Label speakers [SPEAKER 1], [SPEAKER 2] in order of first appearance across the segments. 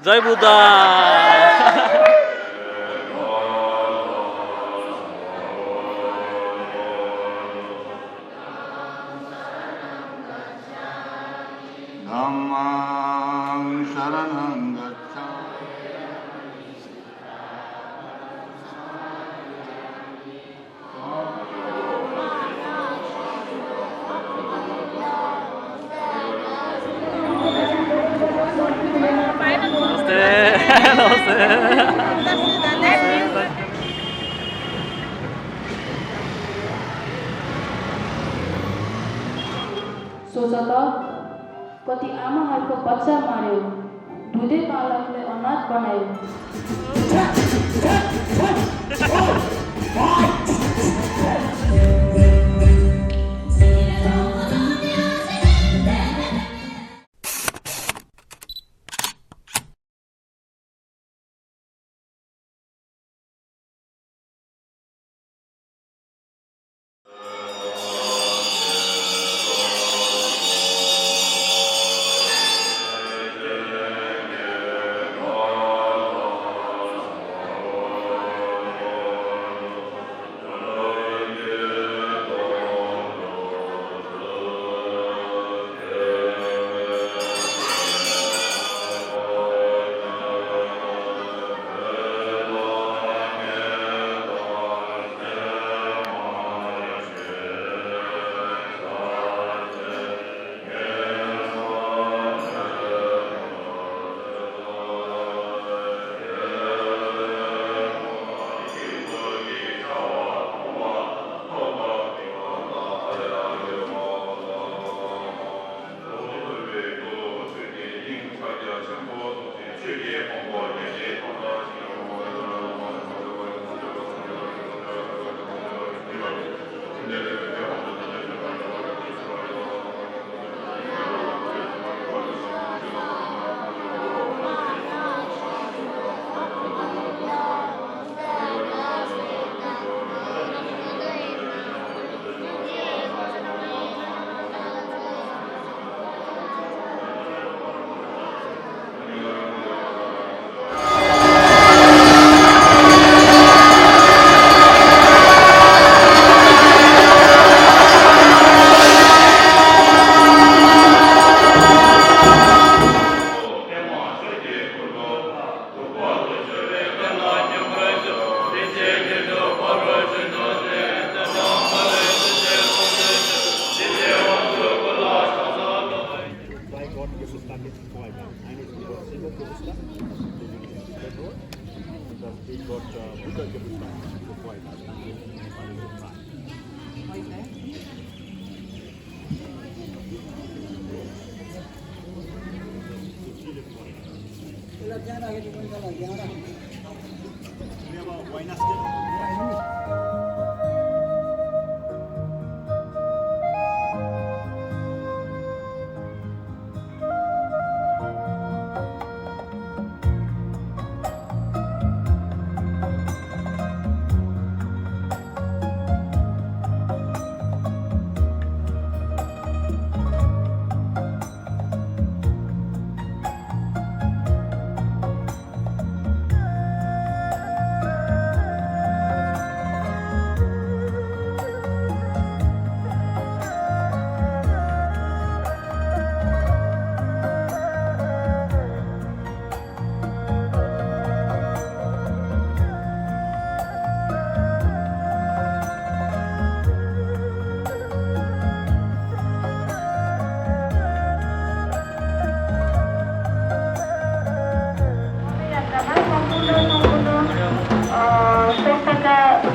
[SPEAKER 1] जय बुद्ध।
[SPEAKER 2] धम्मं शरणं गच्छामि।
[SPEAKER 1] नमस्ते।
[SPEAKER 3] सोच त कति आमाहरूको बच्चा मार्यो, ढुँडे बालकले अनाथ बनायो।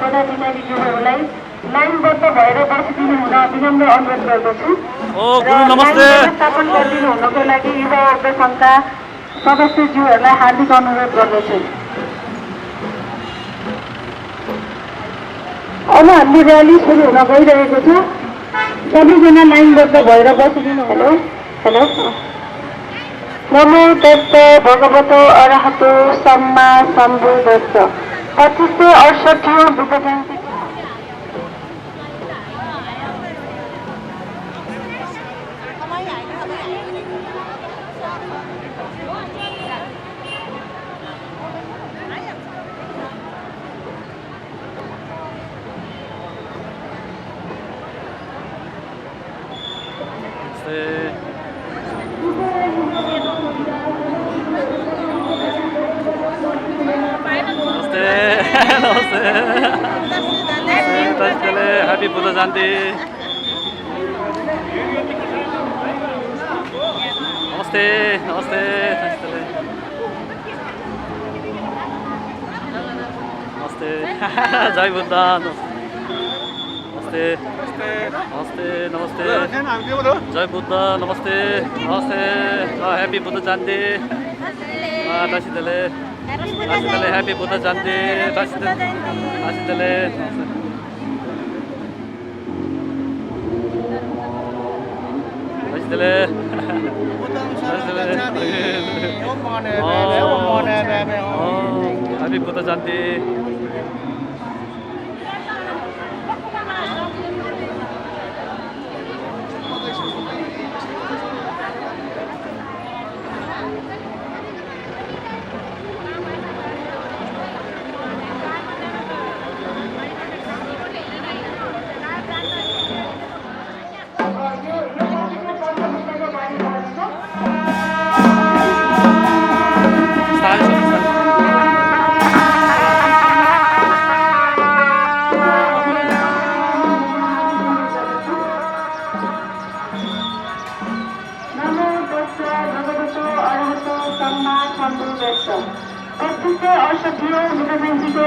[SPEAKER 4] पदाधिकारीज्यूहरूलाई लाइनबद्ध भएर बसिदिनु हुन विनम्र अनुरोध गर्दछु।
[SPEAKER 1] गुरु नमस्ते।
[SPEAKER 4] स्थापन गरिदिनु हुनको लागि युवा वर्ग सङ्घका सदस्यज्यूहरूलाई हार्दिक अनुरोध गर्दछु। अब हाम्रो र्याली सुरु हुन गइरहेको छ। सबैजना लाइनबद्ध भएर बसिदिनु। Hello hello. नमो तस्स भगवतो अरहतो सम्मा सम्बुद्धस्स। 2568 बुद्ध जयन्ती
[SPEAKER 1] नमस्ते नमस्ते नमस्ते तसितले ह्यापी बुद्ध जयन्ती नमस्ते नमस्ते तसितले नमस्ते जय बुद्ध नमस्ते नमस्ते नमस्ते जय बुद्ध नमस्ते नमस्ते happy Buddha Jayanti तसितले तसितले happy Buddha Jayanti तसितले तसितले happy Buddha Jayanti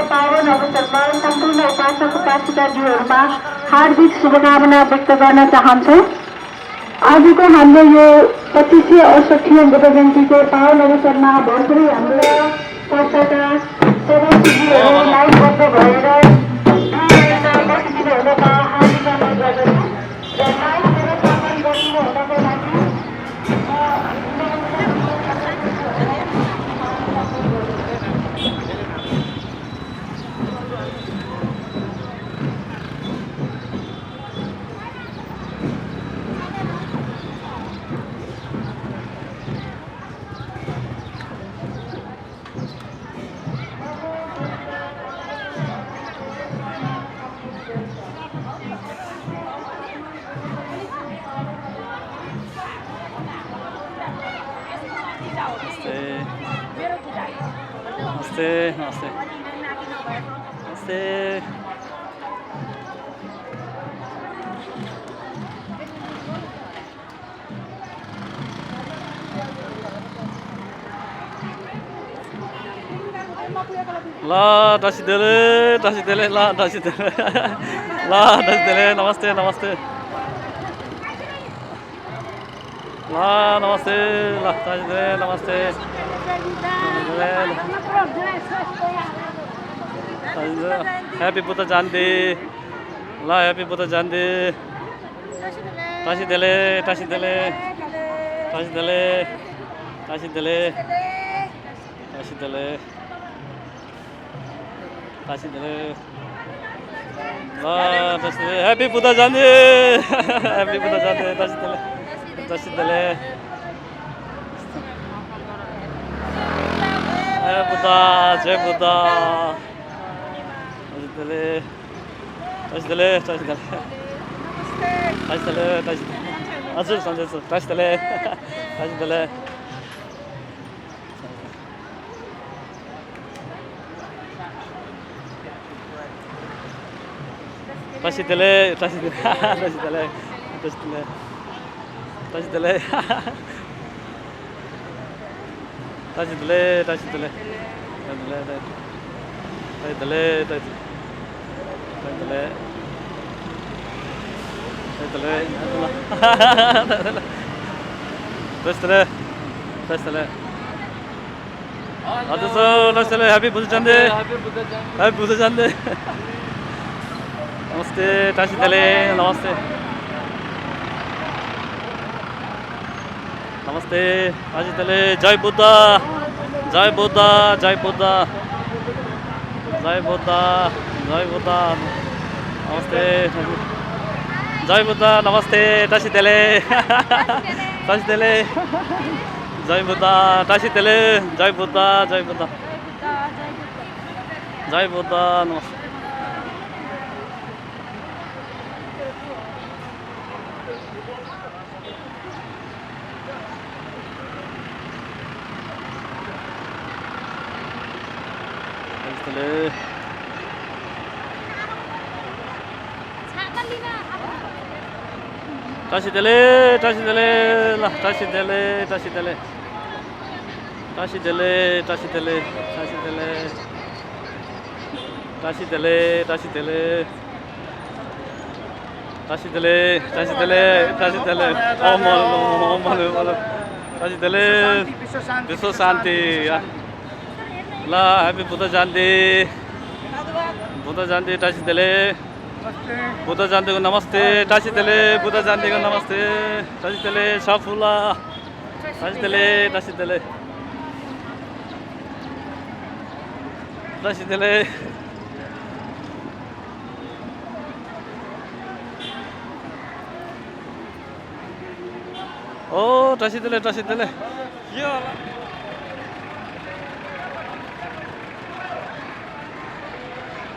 [SPEAKER 4] पावन अवसरमा सम्पूर्ण उपासक उपासिकाज्यूहरूमा हार्दिक शुभकामना व्यक्त गर्न चाहन्छु। आजको हाम्रो यो 2568 बुद्ध जयन्तीको पावन अवसरमा भर्खरै हाम्रो संस्थाका सदस्यज्यूहरू लाइनबद्ध भएर गतिविधिहरूमा हार्दिक अनुरोध गर्दछु र लाइनबाट सामान गरिनु हुनको लागि
[SPEAKER 1] नमस्ते नमस्ते नमस्ते ल तसितले तसितले ल तसितले ल तसितले नमस्ते नमस्ते ल नमस्ते ल तसितले नमस्ते ह्यापी बुद्ध जयन्ती ल ह्यापी बुद्ध जयन्ती तसितले तसितले तसितले तसितले तसितले तसितले ल तसितले ह्यापी बुद्ध जयन्ती ह्यापी बुद्ध जयन्ती तसितले तसितले जय बुद्ध जय बुद्ध तसितले तसितले तसितले तसितले तसितले हजुर सम्झेछु तसितले तसितले तसितले तसितले तसितले तसितले तसितले तसितले तसितले तसितले तसितले तसितले तसितले हजुर sir तसितले happy Buddha Jayanti happy Buddha Jayanti नमस्ते तसितले नमस्ते नमस्ते तसितले जय बुद्ध जय बुद्ध जय बुद्ध जय बुद्ध जय बुद्ध नमस्ते जय बुद्ध नमस्ते तसितले तसितले जय बुद्ध तसितले जय बुद्ध जय बुद्ध जय बुद्ध नमस्ते टासीतले टासीतले टासीतले ल टासीतले टासीतले टासीतले टासीतले टासीतले टासीतले टासीतले टासीतले टासीतले टासीतले ओमल टासीतले विश्व शान्ति ल ह्यापी बुद्ध जयन्ती टासीतले बुद्ध जयन्तीको नमस्ते टासीतले बुद्ध जयन्तीको नमस्ते टासीतले सफुला टासीतले टासीतले टासीतले ओ टासीतले टासीतले यो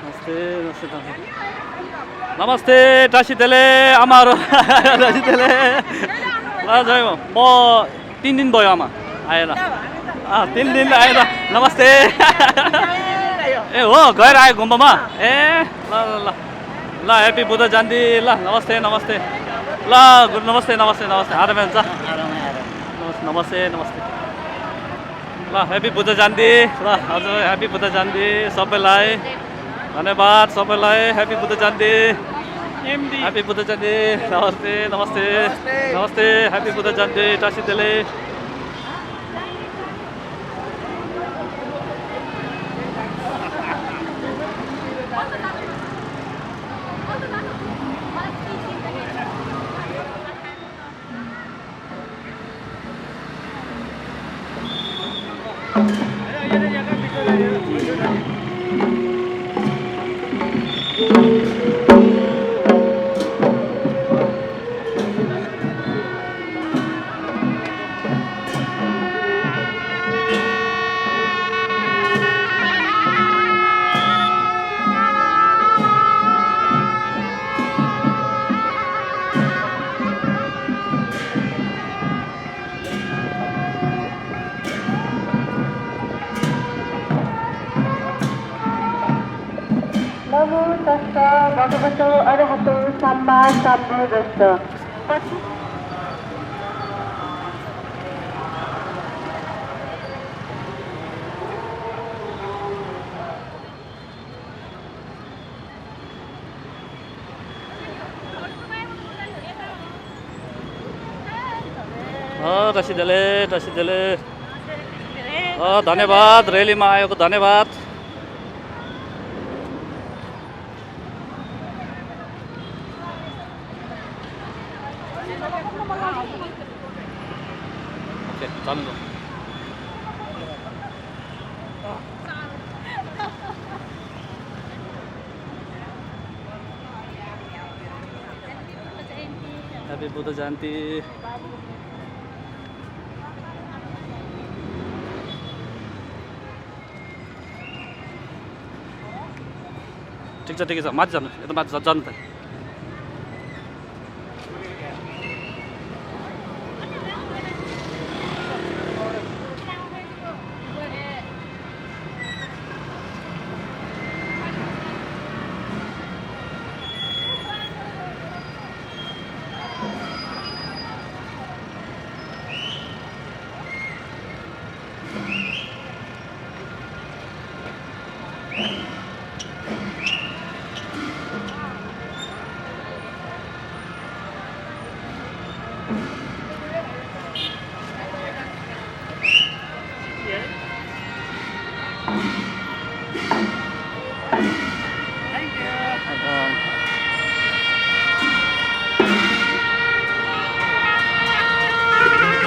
[SPEAKER 1] नमस्ते नमस्ते नमस्ते टासीतले आमाहरू टासीतले ल जय म 3 दिन भयो आमा आएर 3 दिन आएर नमस्ते ए हो गएर आयो गुम्बामा ए ल ल ल ल ह्यापी बुद्ध जयन्ती ल नमस्ते नमस्ते ल नमस्ते नमस्ते नमस्ते आरामै हुन्छ नमस्ते नमस्ते ल ह्यापी बुद्ध जयन्ती ल हजुर ह्यापी बुद्ध जयन्ती सबैलाई धन्यवाद सबैलाई ह्यापी बुद्ध जयन्ती ह्यापी बुद्ध जयन्ती नमस्ते नमस्ते नमस्ते ह्यापी बुद्ध जयन्ती टासीतले
[SPEAKER 4] नमो तस्स भगवतो अरहतो सम्मा सम्बुद्धस्स
[SPEAKER 1] टासीतले टासीतले धन्यवाद रेलीमा आएको धन्यवाद ओके चालू ह्यापी बुद्ध जयन्ती ठिक छ माथि जानु यता माथि जानु त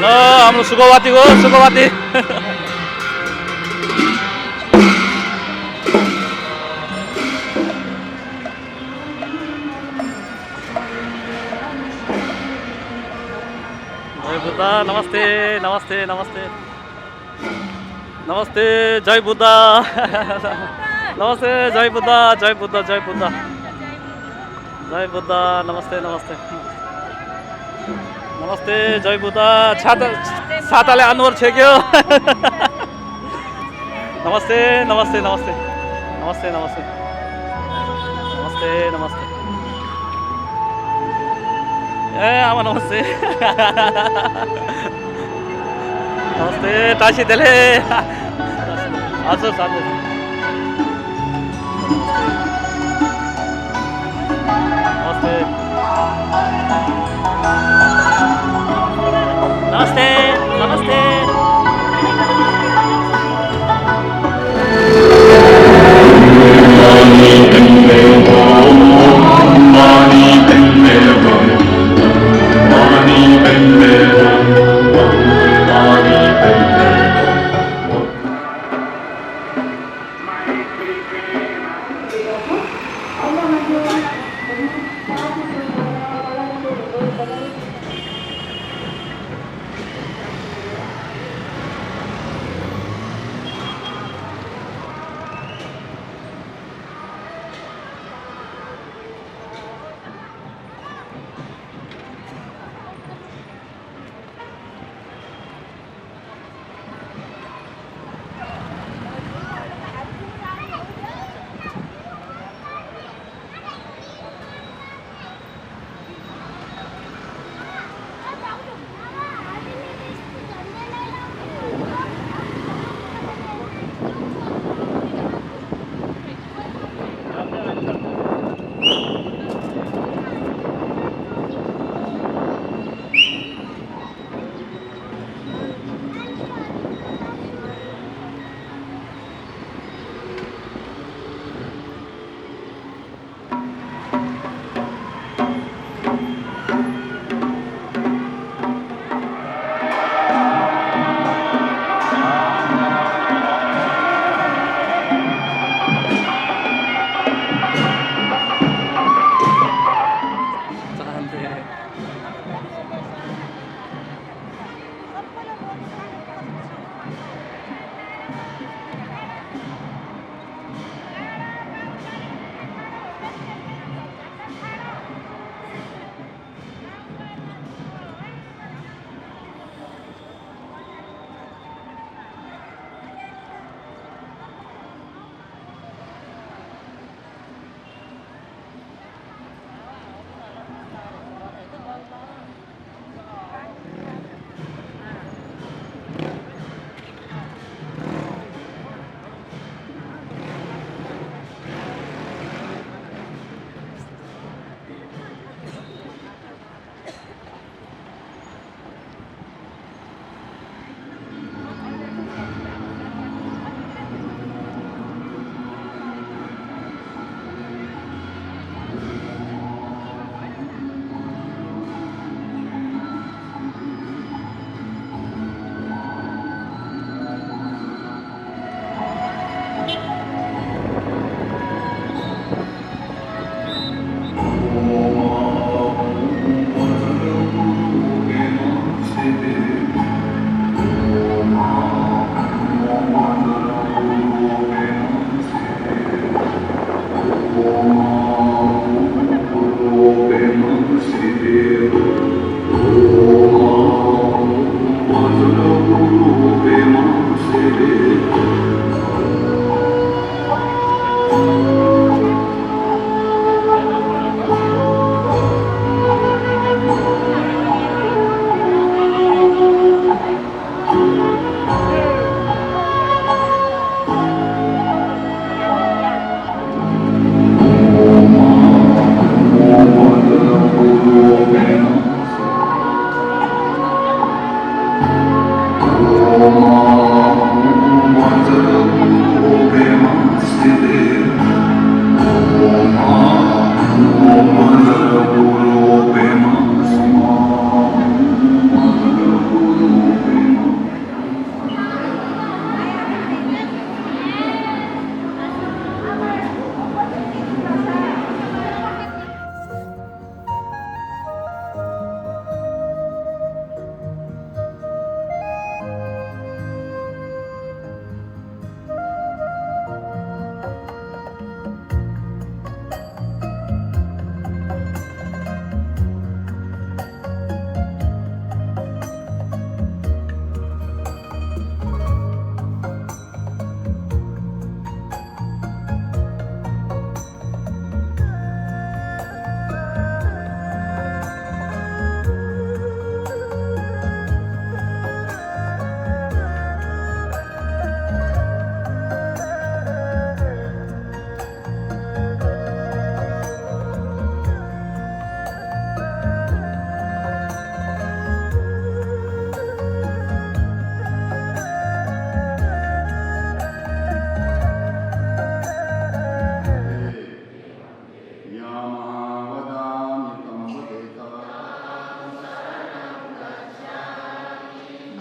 [SPEAKER 1] ल हाम्रो सुगौवातीको सुगौवाती जय बुद्ध नमस्ते नमस्ते नमस्ते नमस्ते जय बुद्ध नमस्ते जय बुद्ध जय बुद्ध जय बुद्ध जय बुद्ध नमस्ते नमस्ते नमस्ते जय बुद्ध छाताले अनुहार छेक्यो नमस्ते नमस्ते नमस्ते नमस्ते नमस्ते नमस्ते नमस्ते ए आमा नमस्ते नमस्ते टासी तेले हजुर हजुर नमस्ते नमस्ते नमस्ते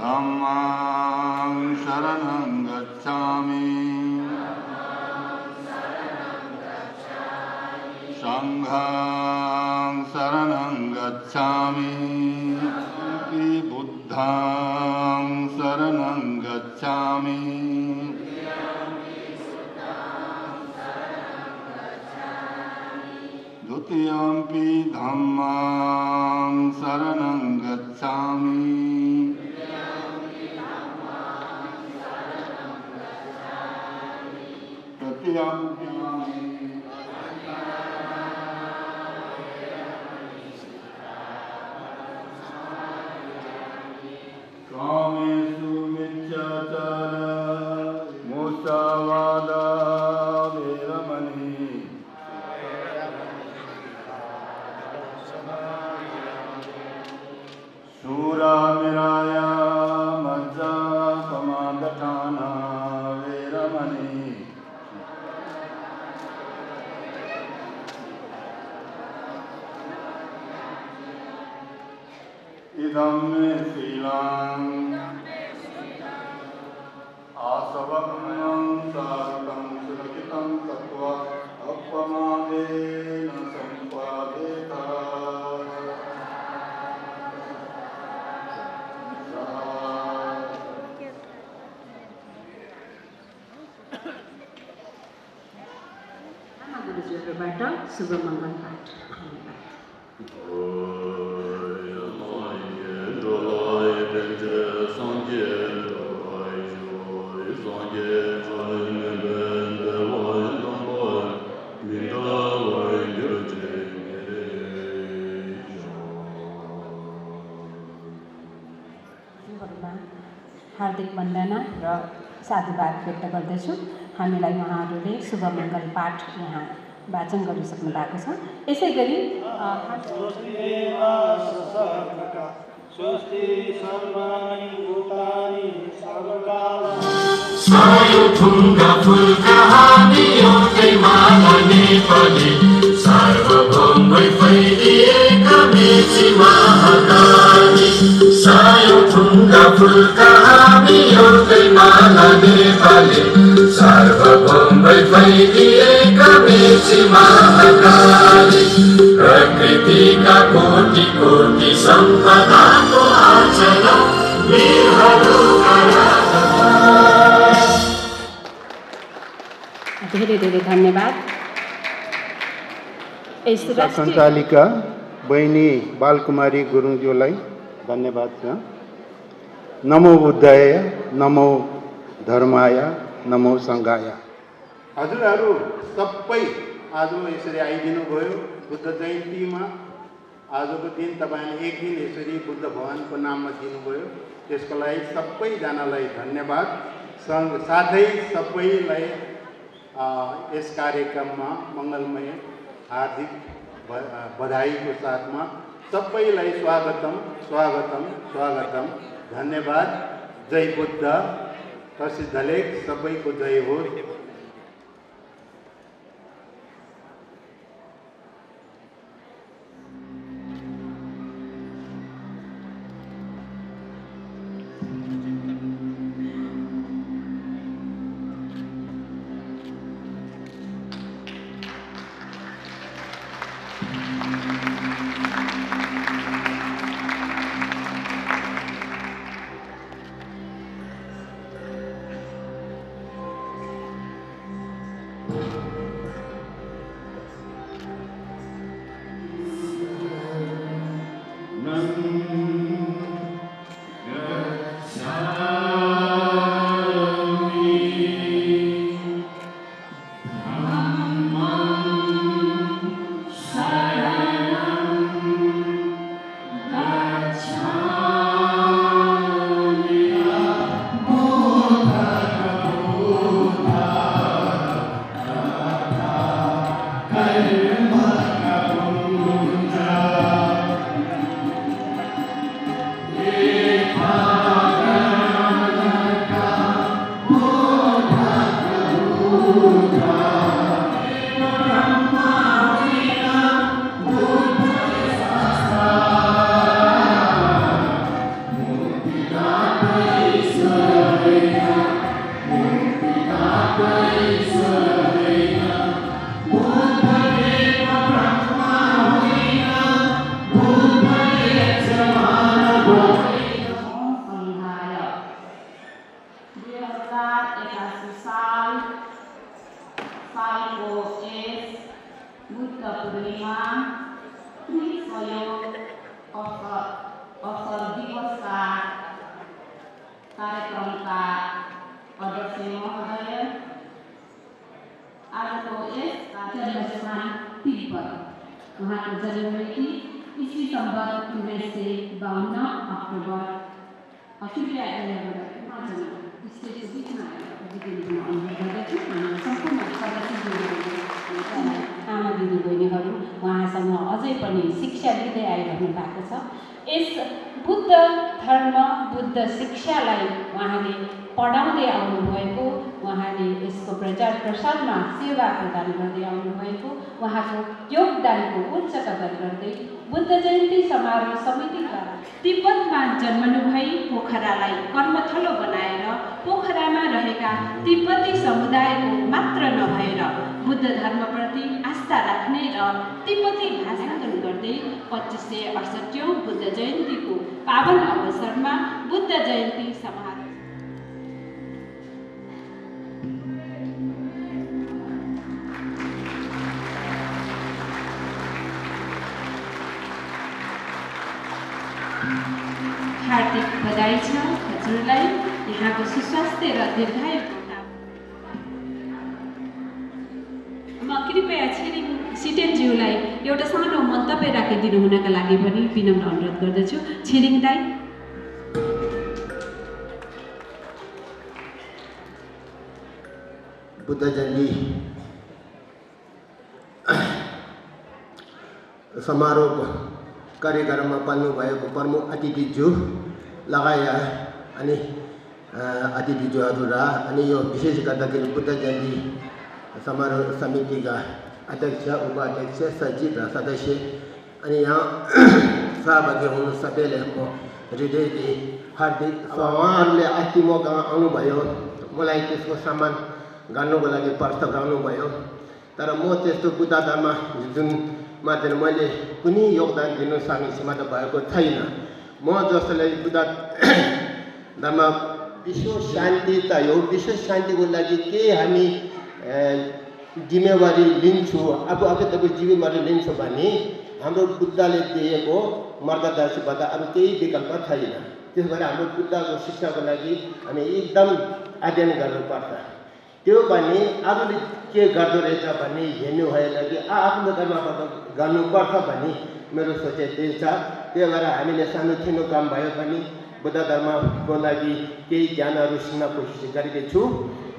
[SPEAKER 2] Dhammang Saranang Gacchami Sanghang Saranang Gacchami Buddhang Saranang Gacchami Dutiyampi Dhammang Saranang Gacchami Tatiyampi Kamesu Michachara Musavada Veramani Sura Miraya Majja Samadatana Veramani Idam me silang Asavakmayam sartam surakitam tatva Appamadena sampadeta
[SPEAKER 4] गुरुज्यूहरूबाट शुभ मङ्गल पाठ हार्दिक वन्दना र साधुवाद व्यक्त गर्दछु। हामीलाई उहाँहरूले शुभ मङ्गल पाठ यहाँ वाचन गरिसक्नु भएको छ। यसै गरी
[SPEAKER 5] सायुथुङ्गा फुलका हामी एउटै माला नेपाली सार्वभौमै फैलिएका मेची महाकाली सायुथुङ्गा फुलका हामी एउटै माला नेपाली सार्वभौमै फैलिएका मेची महाकाली प्रकृतिका कोटि कोटि सम्पदाको आचरण वीरहरूका
[SPEAKER 4] धेरै धेरै धन्यवाद।
[SPEAKER 6] सञ्चालिका बहिनी बालकुमारी गुरुङज्यूलाई धन्यवाद छ। नमो बुद्धाय, नमो धर्माय, नमो सङ्घाय। हजुरहरू सबै आज यसरी आइदिनु भयो बुद्ध जयन्तीमा। आजको दिन तपाईँले एक दिन यसरी बुद्ध भगवानको नाममा दिनुभयो, त्यसको लागि सबैजनालाई धन्यवाद। साथै सबैलाई यस कार्यक्रममा मङ्गलमय हार्दिक बधाईको साथमा सबैलाई स्वागतम स्वागतम स्वागतम धन्यवाद। जय बुद्ध, तर्सी धलेक, सबैको जय होस्।
[SPEAKER 4] आजको यस बुद्ध पूर्णिमा सहयोग अवसर दिवसका कार्यक्रमका अध्यक्ष महोदय, आजको यस जन्मस्थान तिब्बत, उहाँको जन्म मिति ईस्वी सम्वत 1952 अक्टोबर अस्ट्रेलिया स्टेटको बिचमा अनुरोध गर्दछु। सम्पूर्ण आमा दिदी बहिनीहरू उहाँसँग अझै पनि शिक्षा लिँदै आइरहनु भएको छ। यस बुद्ध धर्म बुद्ध शिक्षालाई उहाँले पढाउँदै आउनुभएको, उहाँले यसको प्रचार प्रसारमा सेवा प्रदान गर्दै आउनुभएको, उहाँको योगदानको उच्च कदर गर्दै बुद्ध जयन्ती समारोह समितिका तिब्बतमा जन्मनुभई पोखरालाई कर्मथलो बनाएर पोखरामा रहेका तिब्बती समुदायको मात्र नभएर बुद्ध धर्मप्रति आस्था राख्ने र तिब्बती भाषान्तरण गर्दै 2568औं बुद्ध जयन्तीको पावन अवसरमा बुद्ध जयन्ती समारोह हार्दिक बधाई छ हजुरलाई, यहाँको सुस्वास्थ्य र दीर्घायुको म कृपया छिरिङ सिटेनज्यूलाई एउटा सानो मन्तव्य राखिदिनु हुनका लागि पनि विनम्र अनुरोध गर्दछु। छिरिङ दाई।
[SPEAKER 7] बुद्ध जयन्ती समारोहको कार्यक्रममा पाल्नुभएको प्रमुख अतिथिज्यू लगायत अनि अतिथिज्यूहरू अनि यो विशेष गर्दाखेरि बुद्ध जयन्ती समारोह समितिका अध्यक्ष, उपाध्यक्ष, सचिव र सदस्य अनि यहाँ सहभागी हुनु सबैले म हृदयदेखि हार्दिक उहाँहरूले अस्ति म गाउँ आउनुभयो, मलाई त्यसको सम्मान गर्नुको लागि प्रस्ताव गराउनुभयो। तर म त्यस्तो बुद्ध धर्म जुनमा चाहिँ मैले कुनै योगदान दिनु सक्ने क्षमता भएको छैन। म जसलाई बुद्ध धर्म विश्व शान्ति चाहियो, विश्व शान्तिको लागि के हामी जिम्मेवारी लिन्छौँ, आफू तपाईँ जिम्मेवारी लिन्छौँ भने हाम्रो बुद्धले दिएको मार्गदर्शनबाट अरू केही विकल्प छैन। त्यसो भएर हाम्रो बुद्धको शिक्षाको लागि हामी एकदम अध्ययन गर्नुपर्छ। त्यो भने अरूले के गर्दो रहेछ भन्ने हेर्नु भएन कि आफ्नो धर्मबाट गर्नुपर्छ भन्ने मेरो सोचाइ त्यही छ। त्यही भएर हामीले सानोतिनो काम भयो पनि बुद्ध धर्मको लागि केही ज्ञानहरू सिक्न कोसिस गरेको छु।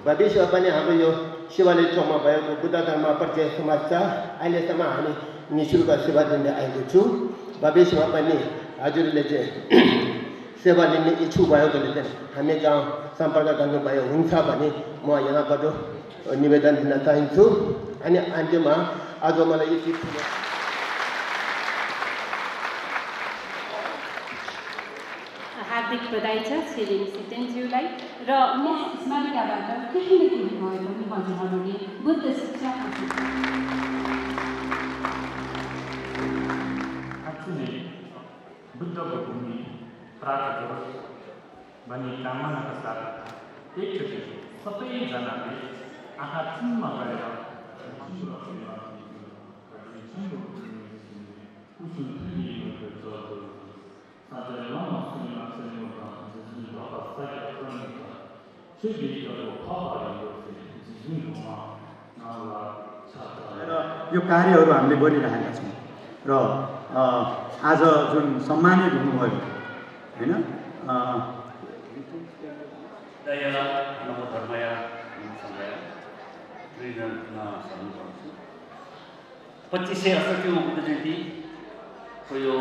[SPEAKER 7] भविष्यमा पनि हाम्रो यो शिवालय चौकमा भएको बुद्ध धर्म परिचय समाज छ, अहिलेसम्म हामी निःशुल्क सेवा दिँदै आएको छु। भविष्यमा पनि हजुरले चाहिँ सेवा लिने इच्छुक भएकोले चाहिँ हामी गाउँ सम्पर्क गर्नुभयो हुन्छ भने म यहाँबाट निवेदन दिन चाहन्छु। अनि अन्त्यमा आज मलाई यति
[SPEAKER 4] हार्दिक बधाई छ छिरिङ सिटेनज्यूलाई र म स्मारिकाबाट केही न केही भए पनि हजुरहरूले बुद्ध शिक्षा
[SPEAKER 8] बुद्धको भूमि प्राप्त गरोस् भन्ने कामनाका साथ एकचोटि सबैजनाले आँखा चिम्म गरेर
[SPEAKER 9] यो कार्यहरू हामीले गरिरहेका छौँ र आज जुन सम्मानित हुनुभयो होइन,
[SPEAKER 1] दया नमो धर्मया दुईजना शरण पर्छु। 2568औं बुद्ध जयन्तीको यो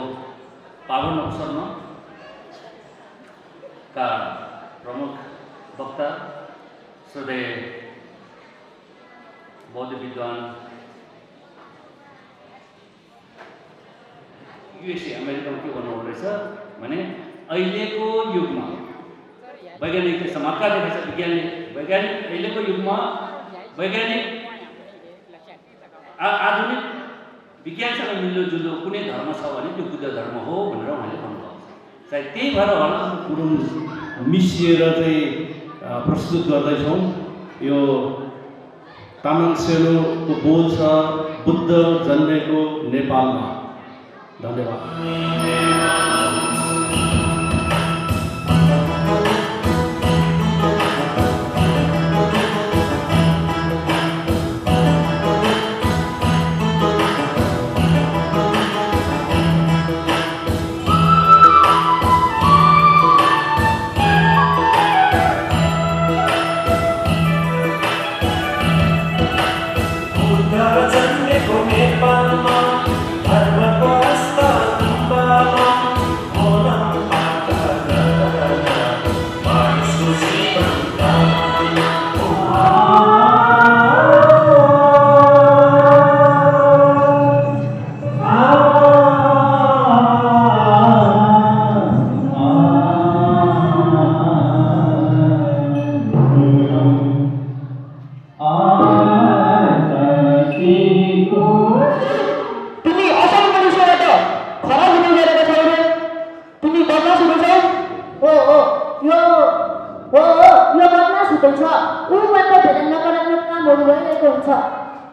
[SPEAKER 1] पावन अवसरमा का प्रमुख वक्ता श्रद्धेय बौद्ध विद्वान युएसए अमेरिकामा के भन्नुहुँदो रहेछ भने अहिलेको युगमा वैज्ञानिक समाजका देखेछ वैज्ञानिक अहिलेको युगमा वैज्ञानिक आधुनिक विज्ञानसँग मिल्दोजुल्दो कुनै धर्म छ भने त्यो बुद्ध धर्म हो भनेर उहाँले भन्नुभएको छ। सायद त्यही भएर होला
[SPEAKER 10] गुरुङ मिसिएर चाहिँ प्रस्तुत गर्दैछौँ। यो तामाङ सेलोको बोल छ बुद्ध जन्मेको नेपालमा। धन्यवाद।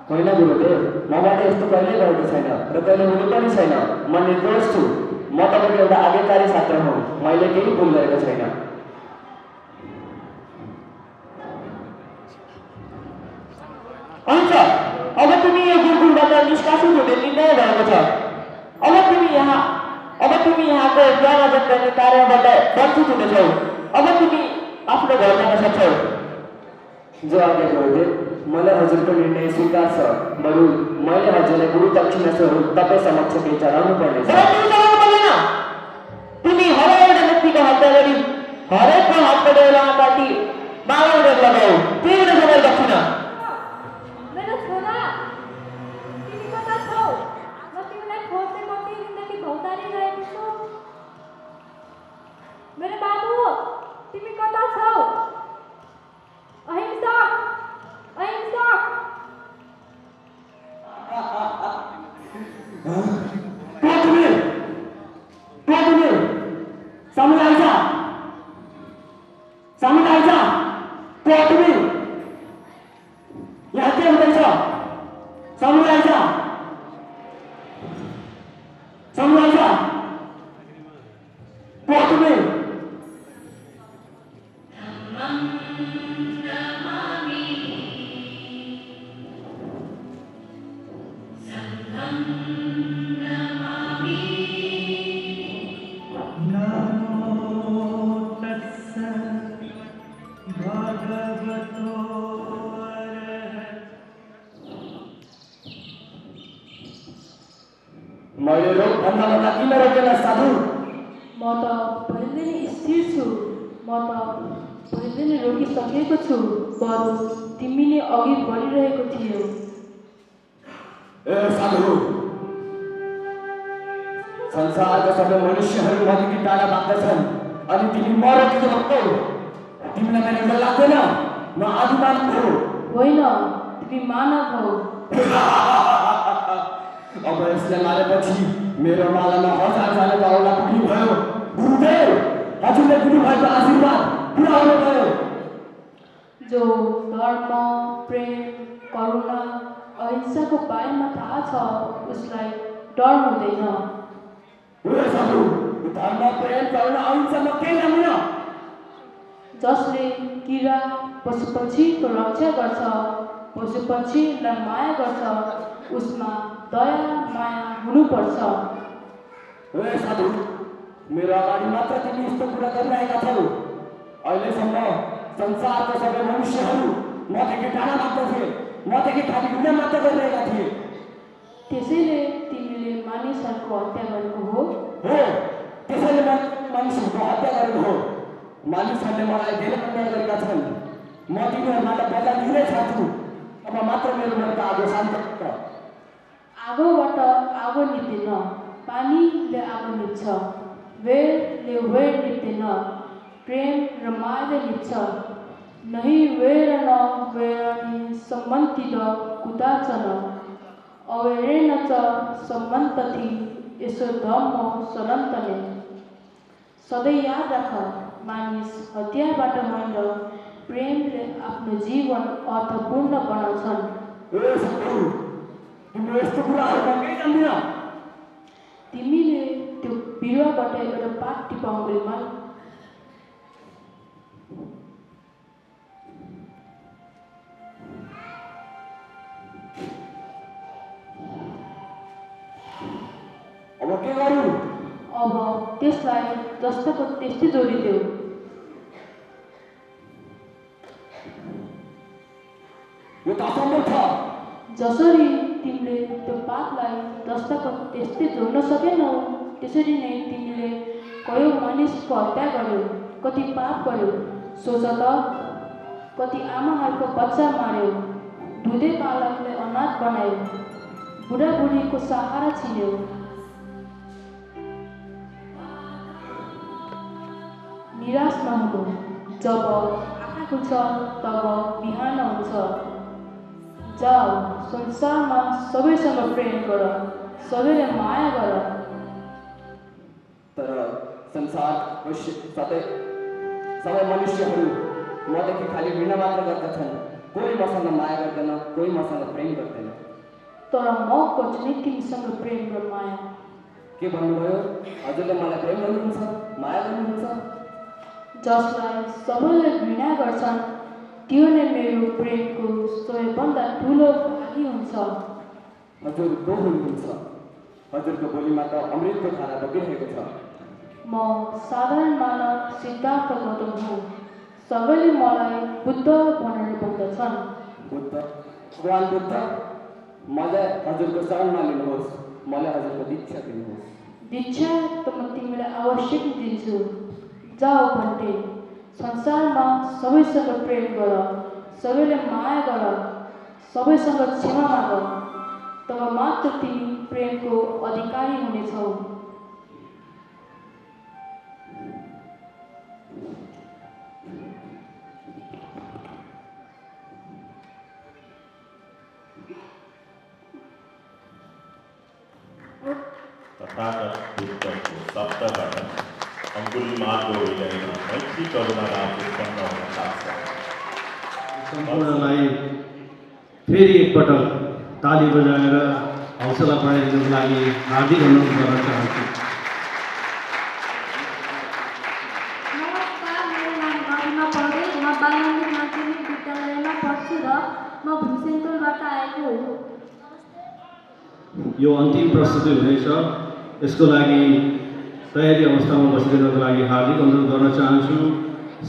[SPEAKER 11] होइन गुरुदेव, मबाट यस्तो कहिल्यै गरेको छैन र कहिले हुने पनि छैन। म निर्दोष छु। म तपाईँको एउटा आज्ञाकारी छात्र हुँ। मैले केही भुल गरेको छैन।
[SPEAKER 12] हुन्छ, अब तिमी यो गुरुकुलबाट निष्कासित हुने निर्णय भएको छ। अब तिमी यहाँको ज्ञान अर्जन गर्ने कार्यबाट वञ्चित हुनेछौ। अब तिमी आफ्नो घर जान सक्छौ।
[SPEAKER 11] जो आज्ञा गुरुदेव, मलाई हजुरको निर्णय स्वीकार छ। बरु मैले हजुरलाई गुरु दक्षिणा स्वरूप तपाईँ समक्ष केही चढाउनु पर्नेछ।
[SPEAKER 12] तिमी हरेक एउटा व्यक्तिको हत्या गरी हरेकको हातको डेला काटी माला लगाऊ। त्यही एउटा समय दक्षिणा।
[SPEAKER 3] मेरो छोरा, तिमी कता छौ? म तिमीलाई खोज्दै कति दिनदेखि भौतारिरहेको छु। मेरो बाबु, तिमी कता छौ? अहिंसक, अहिंसक।
[SPEAKER 12] सामने आइजा, सामने आइजा। तिमी यहाँ के हुँदैछ? सामने आइजा, सामने आइजा। तिमी
[SPEAKER 11] मैले रोग भन्दा किन रोकेन साधु?
[SPEAKER 3] म त पहिले नै स्थिर छु। म त पहिले नै रोकिसकेको छु। बरु तिमी नै अघि बढिरहेको थियौ।
[SPEAKER 11] ए साधु, संसारका सबै मनुष्यहरू मदेखि टाढा भाग्दछन् अनि तिमी म रोकेको भन्छौ। तिमीलाई मेरो डर लाग्दैन? म आदिमानव हो।
[SPEAKER 3] होइन, तिमी मानव हौ।
[SPEAKER 11] अब यसलाई मारेपछि मेरो मालामा 1000 औला पुग्नु भयो। गुरुदेव, हजुरले दिनुभएको आशीर्वाद पुरा हुनु भयो।
[SPEAKER 3] जो धर्म, प्रेम, करुणा, अहिंसाको बारेमा थाहा छ, उसलाई डर हुँदैन।
[SPEAKER 11] साधु, धर्म, प्रेम, करुणा, अहिंसामा केही जान्दैन।
[SPEAKER 3] जसले किरा पशुपक्षीको रक्षा गर्छ, पशुपक्षीलाई माया गर्छ, उसमा दया माया हुनुपर्छ।
[SPEAKER 11] साधु, मेरो अगाडि मात्र तिमी यस्तो कुरा गरिरहेका छौ। अहिलेसम्म संसारका सबै मनुष्यहरू मदेखि टाढा भाग्दथे। मदेखि खाली घृणा मात्र गरिरहेका थिए।
[SPEAKER 3] त्यसैले तिमीले मानिसहरूको हत्या गरेको हो?
[SPEAKER 11] हो, त्यसैले मानिसहरूको हत्या गरेको हो। मानिसहरूले मलाई धेरै अन्याय गरेका छन्। म तिनीहरूबाट बदला लिँदै छाड्छु। अब मात्र मेरो मनका आगो शान्त हुन्छ।
[SPEAKER 3] आगोबाट आगो निप्दैन, पानीले आगो निप्छ। वेरले वेर निप्दैन, प्रेम र मायाले निप्छ। नहि वेर न वेरनि सम्बन्धित कुदाचन, अवेरेण च सम्बन्धति यसो धम्म सनातने। सधैँ याद राख, मानिस हतियारबाट होइन, प्रेमले आफ्नो जीवन अर्थपूर्ण बनाउँछन्।
[SPEAKER 11] ए सन्तु तिम्रो यस्तो कुराहरू म केही जान्दिनँ।
[SPEAKER 3] तिमीले त्यो बिरुवाबाट एउटा पात टिपाउँदैमा
[SPEAKER 11] अब के गरौँ?
[SPEAKER 3] अब त्यसलाई जस्ताको त्यस्तै जोडिदेऊ।
[SPEAKER 11] यो त असम्भव छ।
[SPEAKER 3] जसरी तिमीले त्यो पातलाई जस्ताको त्यस्तै जोड्न सकेनौ, त्यसरी नै तिमीले कयौँ मानिसको हत्या गर्यौ, कति पाप गर्यौ। सोच त, कति आमाहरूको बच्चा मार्यौ, दुधे बालकले अनाथ बनायौ, बुढाबुढीको सहारा छिन्यौ। निराश नहुनु, जब आँखा खुल्छ तब बिहान हुन्छ। जाऊ, संसारमा सबैसँग प्रेम गर, सबैले माया गर।
[SPEAKER 11] तर संसार सबै मनुष्यहरू मदेखि खालि घृणा मात्र गर्दछन्। कोही मसँग माया गर्दैन, कोही मसँग प्रेम गर्दैन।
[SPEAKER 3] तर म खोज्छु नि तिमीसँग प्रेम र माया।
[SPEAKER 11] के भन्नुभयो? हजुरले मलाई प्रेम गर्नुहुन्छ, माया गर्नुहुन्छ?
[SPEAKER 3] जसलाई सबैले घृणा गर्छन् त्यो नै मेरो प्रेमको सबैभन्दा ठुलो भागी हुन्छ।
[SPEAKER 11] हजुर को हुनुहुन्छ? हजुरको बोलीमा त अमृतको धारा बगिरहेको छ।
[SPEAKER 3] म साधारण मानव सिद्धार्थ गौतम हुँ। सबैले मलाई बुद्ध भनेर भन्दछन्।
[SPEAKER 11] बुद्ध? भगवान बुद्ध? मलाई हजुरको शरणमा लिनुहोस्, मलाई हजुरको दीक्षा दिनुहोस्।
[SPEAKER 3] दीक्षा त म तिमीलाई अवश्य दिन्छु। जाऊ भन्टे, संसारमा सबैसँग प्रेम गर, सबैले माया गर, सबैसँग क्षमा माग, तब मात्र तिमी प्रेमको अधिकारी हुनेछौ।
[SPEAKER 5] तथागत बुद्धको शब्दबाट अङ्गुलीमालको हृदयमा मैत्री करुणा राज उत्पन्न हुन सक्छ।
[SPEAKER 10] सम्पूर्णलाई फेरि एकपटक ताली बजाएर हौसला बढाइदिनुको लागि हार्दिक अनुरोध गर्न चाहन्छु।
[SPEAKER 13] नमस्कार, मेरो नाम गरिमा पौडेल। म बालमन्दिर माध्यमिक विद्यालयमा पढ्छु र म भुमसेन्तुलबाट आएको हुँ।
[SPEAKER 10] यो अन्तिम प्रस्तुति हुनेछ, यसको लागि तयारी अवस्थामा बसिदिनको लागि हार्दिक अनुरोध गर्न चाहन्छु।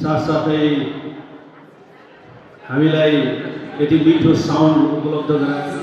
[SPEAKER 10] साथसाथै हामीलाई यति मिठो साउन्ड उपलब्ध गराएर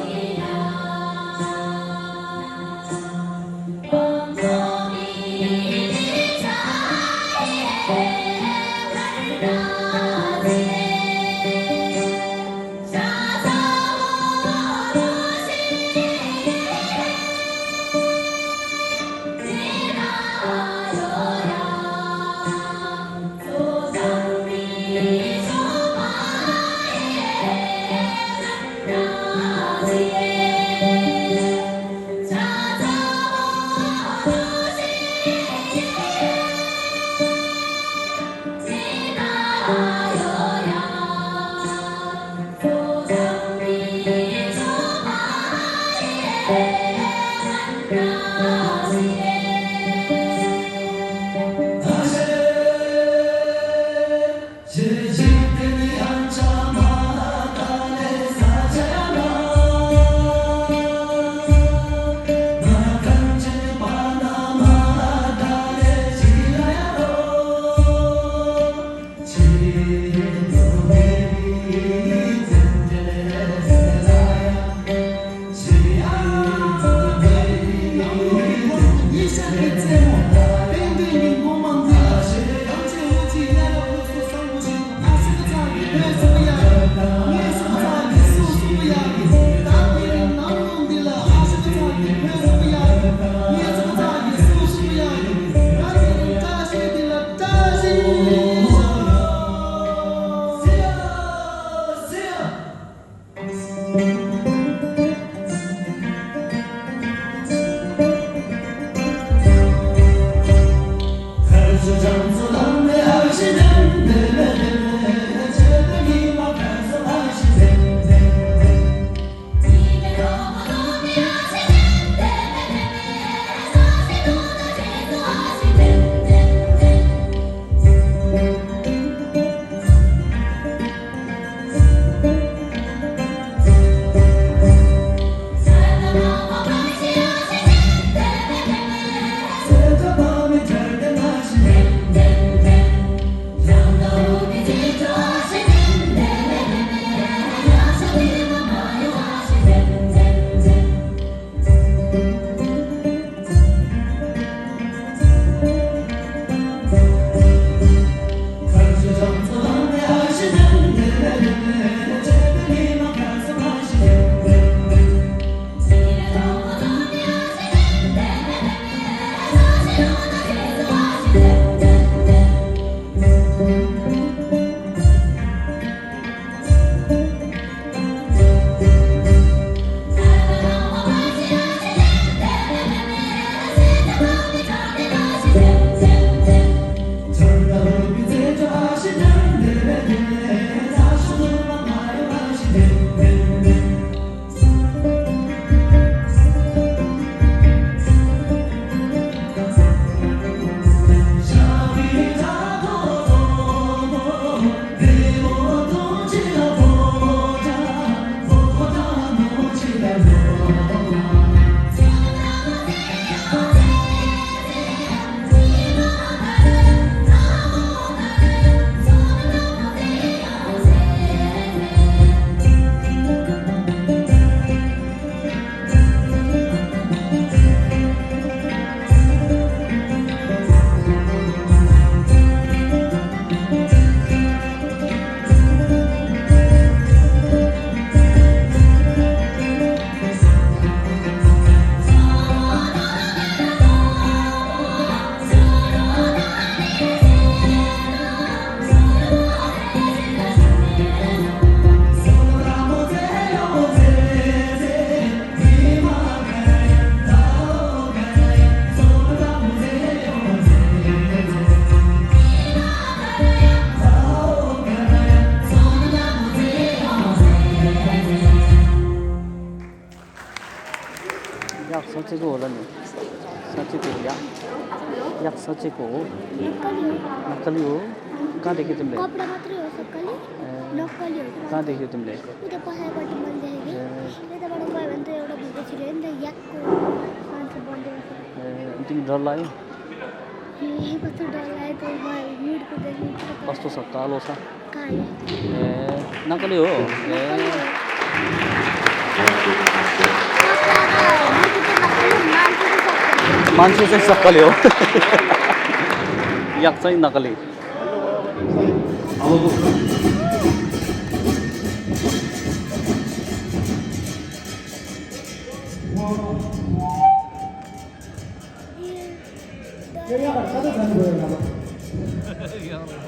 [SPEAKER 1] साँचेको होला नि साँचेको याक साँचेको हो नक्कली हो कहाँ देख्यो तिमीले
[SPEAKER 13] कपडा मात्रै हो सक्कली नक्कली हो
[SPEAKER 1] कहाँ देख्यो तिमीले
[SPEAKER 13] उता पछाडिपट्टि मैले देखेँ त्यताबाट गयो भने त एउटा भिडियो छिर्यो नि त याकको मान्छे बन्देको
[SPEAKER 1] तिमी डर लाग्यो
[SPEAKER 13] कस्तो डर लाग्यो त हिँडको देख्नु
[SPEAKER 1] कस्तो छ कालो छ
[SPEAKER 13] कालो
[SPEAKER 1] नक्कली हो मान्छे चाहिँ सक्कली हो याक चाहिँ नक्कली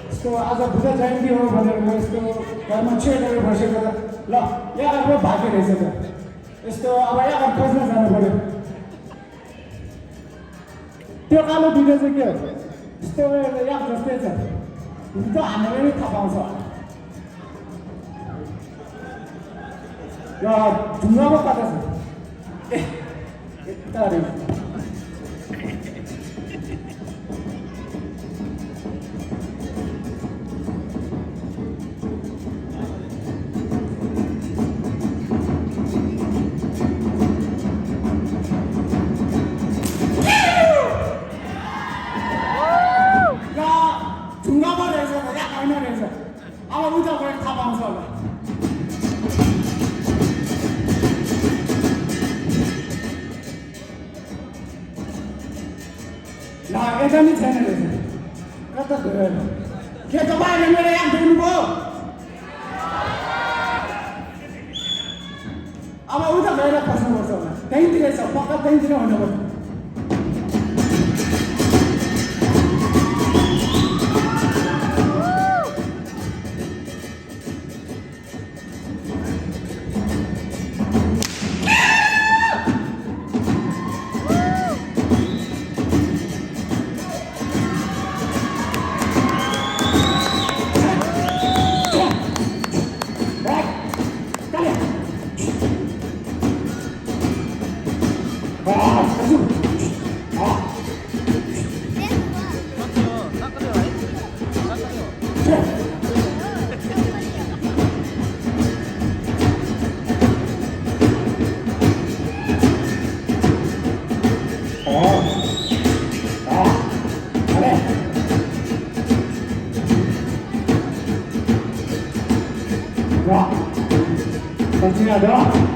[SPEAKER 11] यसको आज बुद्ध जयन्ती हो भनेर म यसको घरमा गरेर बसेको ल यहाँ भाग्य रहेछ त यस्तो अब यहाँ खोज्न जानु पर्यो त्यो कालो भिडियो चाहिँ के हो यस्तो यहाँ जस्तै छ त हामीले नै थाहा पाउँछ यो ढुङ्गामा कता छ ए यता रहेछ अब उता गएर थाहा पाउँछ होला ल यता नि छैन रहेछ कता गएर के तपाईँले मेरो याद देख्नुभयो अब उता गएर पस्नुपर्छ होला त्यहीँतिर छ पक्का त्यहीँतिर हुनुपर्छ Continuador.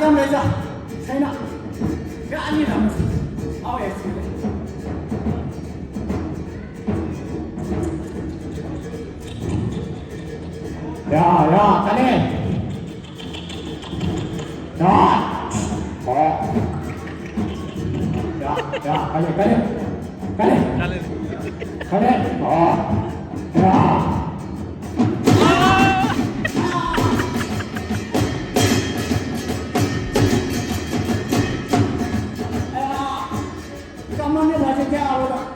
[SPEAKER 11] खतम रहेछ छैन गाली राम्रो अब हेर्छु या कले कमाउने भएछ क्या अब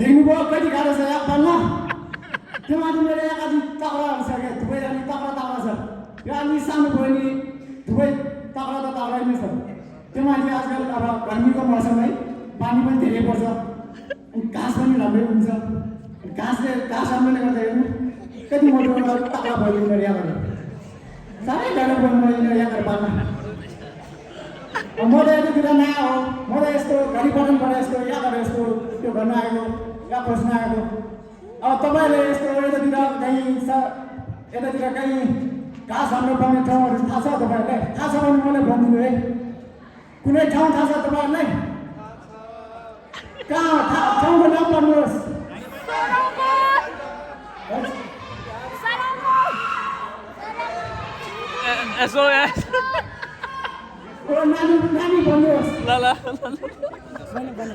[SPEAKER 11] देख्नुभयो कति गाह्रो छ यहाँ बन्न त्यो माथि मेरो यहाँ कति तक्राहरू छ क्या थुप्रैजना तक्रा छ यो अलि सानो भयो नि थुप्रै तक्रा त तक्रै नै छ त्यो माथि आजकल अब गर्मीको मौसम है पानी पनि धेरै पर्छ अनि घाँस पनि राम्रै हुन्छ घाँस राम्रोले गर्दा हेर्नु कति मोटो तक्रा भयो मेरो यहाँ गरेर साह्रै गाह्रो भयो मेरो यहाँ गरेर पाल्न म त यतातिर नयाँ हो म त यस्तो घरि बटनबाट यस्तो यहाँ गरेर यस्तो त्यो गर्न आएको या खोज्न आएको अब तपाईँले यस्तो यतातिर कहीँ घाँस हाल्नु पर्ने ठाउँहरू थाहा छ तपाईँहरूलाई थाहा छ भने मलाई भनिदिनु है कुनै ठाउँ थाहा छ तपाईँहरूलाई कहाँ ठाउँको नाम भन्नुहोस्
[SPEAKER 1] यसो
[SPEAKER 11] नानी भन्नुहोस्
[SPEAKER 1] ल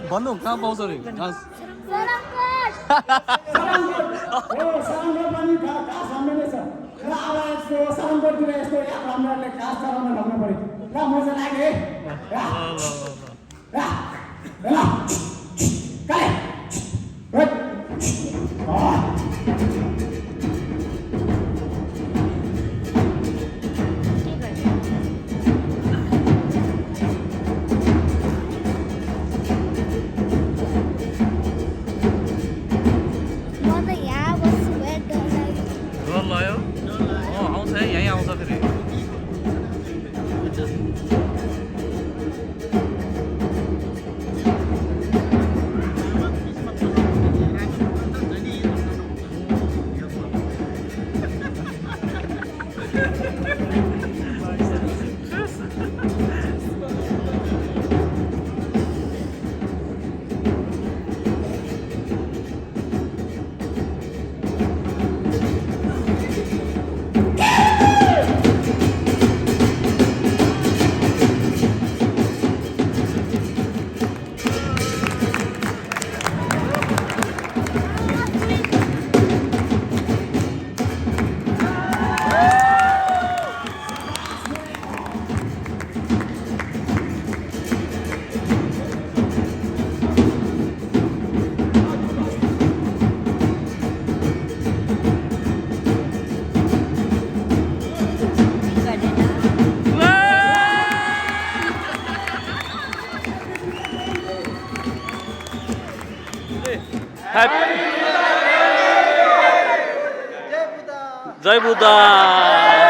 [SPEAKER 1] भन्नु कहाँ पाउँछ नि घाँस
[SPEAKER 11] सरङ्गोट पनि घाँस हाम्रो नै छ र अब यस्तो सरङ्गोटतिर यस्तो यहाँ हाम्रोहरूले घाँस चलाउन लाग्नु पऱ्यो र मजा लाग्यो है
[SPEAKER 1] आउँछ है यहीँ आउँछ फेरि जय बुद्ध